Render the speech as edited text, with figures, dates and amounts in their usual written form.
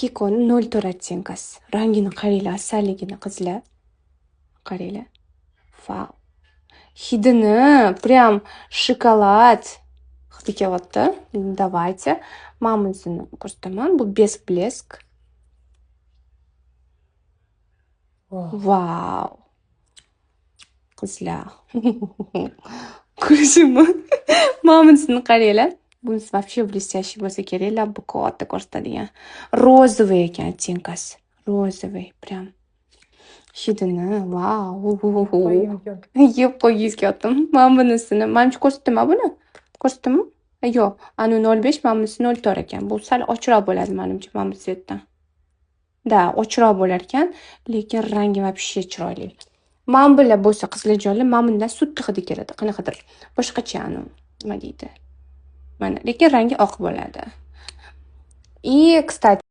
Kikoni 04 оттенка si. Rangini qaranglar, asalligini, qizlar. Qaranglar. Vau. Hidini прям shokolad hidi kelyapti. Давайте. Mana bunisini ko'rsataman. Bu без блеск. Vau. Qizlar. Ko'rishimi? Mana bunisini qaranglar. Bunisi вообще блестящий bo'lsa kerak, labbi katta ko'rsatadigan. Розовый ekan оттенка si. Розовый прям. Hidini, vau. Yeb qo'ygingiz kelyapti. Mana bunisini, manimcha, ko'rsatdim buni? Ko'rsatdimmi? Yo'q. Anu 05, mana bunisi 04 ekan. Bu sal ochiqroq bo'ladi, manimcha, mana bu цвет dan. Да, ochiqroq bo'lar ekan, lekin rangi вообще chiroyli. Mana bular bo'lsa, qizlarjonlar, mana bundan sutli hidi keladi. Qanaqadir boshqacha, anu, nima deydi? Mana, lekin rangi oq bo'ladi. И, кстати,